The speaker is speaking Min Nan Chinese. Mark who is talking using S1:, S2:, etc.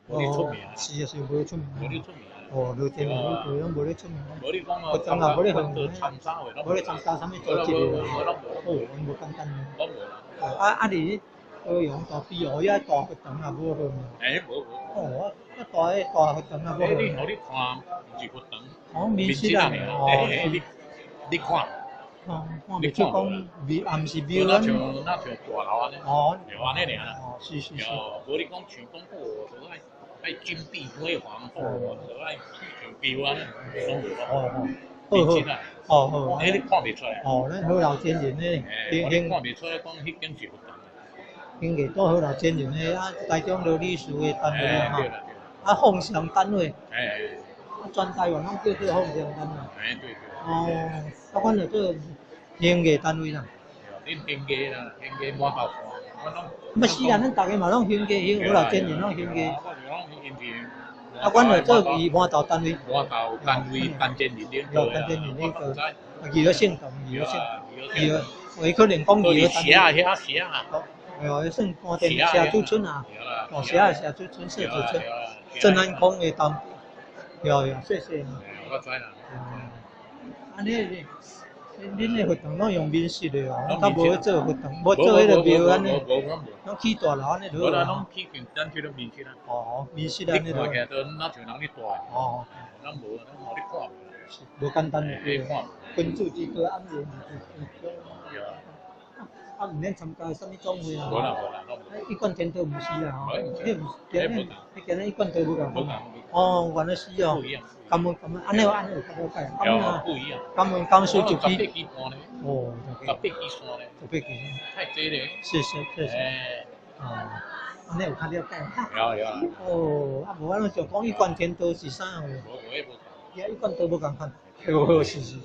S1: 無咧出名。
S2: 是啊是無咧出名。
S1: 無咧出名。
S2: 哦，羅田人對攏無咧出名。
S1: 無你講
S2: 佛堂也無咧
S1: 參加會，
S2: 無咧參加啥物組織的。哦，無簡單。
S1: 攏無啦。
S2: 啊啊！佇高雄大埤湖遐大佛堂也無好無？
S1: 欸，無無。
S2: 哦，我大彼大佛堂也無好。
S1: 你予你看，毋是佛堂。
S2: 哦，面室啊。哦。
S1: 你你看。
S2: 哦，看袂出講廟，也毋是廟。
S1: 若像若像大樓按呢。
S2: 哦。
S1: 就按呢爾啦。
S2: 哦，是是是。
S1: 無你講像講哦，就愛愛金碧輝煌，哦，就愛像廟按呢，攏無。
S2: 哦哦。好好。哦好。
S1: 欸，你看袂出來。
S2: 哦，咱好老先人咧，
S1: 欸，你看袂出來講彼間是佛堂。
S2: 經過都好老先人咧，啊，台中羅理事的單位啊，啊，奉上單位。啊，全台灣攏叫做奉上單位。
S1: 欸，對對。
S2: 哦，啊，阮就做行藝單位啦。
S1: 恁行藝啦，行藝滿頭汗，我攏。
S2: 毋是啊，咱逐家嘛攏行藝，行好老先人攏行藝。
S1: 啊，
S2: 阮就做伊滿頭單位。
S1: 滿頭單位，單間人領做。
S2: 單間人領做。娛樂性同娛樂性，娛樂，有可能講娛樂單位。
S1: 寫啊寫寫啊。
S2: 哦，算關電社主村啊，哦，社啊社主村，社子村，鄭安空的單位，有有，謝謝。
S1: 我知啦。
S2: 按呢，恁的佛堂攏用面室的哦，較無做佛堂，無做彼个廟按呢，攏起大樓按呢。
S1: 無啦，攏起近咱去攏面室啦。
S2: 哦，面室按呢。
S1: 你看起來都若像人咧住。
S2: 哦。
S1: 咱無，咱予你看。
S2: 是，無簡單的。
S1: 你看。
S2: 君主之歌暗然。啊，毋免參加啥物總會啊。
S1: 無啦無啦，攏無。
S2: 一貫天道毋是啦吼，彼毋是，彼今日一貫道無仝款。哦，原來是哦。感恩感恩，按呢按呢有較了解。
S1: 感恩不一樣。
S2: 感恩感謝就
S1: 十八支半呢。
S2: 哦，
S1: 十八支線呢。
S2: 十八支線。
S1: 太濟咧。
S2: 是是是。哦，按呢有較了解。
S1: 有有。
S2: 哦，啊無我攏想講一貫天道是啥貨？
S1: 無無，彼無。
S2: 遐一貫道無仝款。哦，是是是。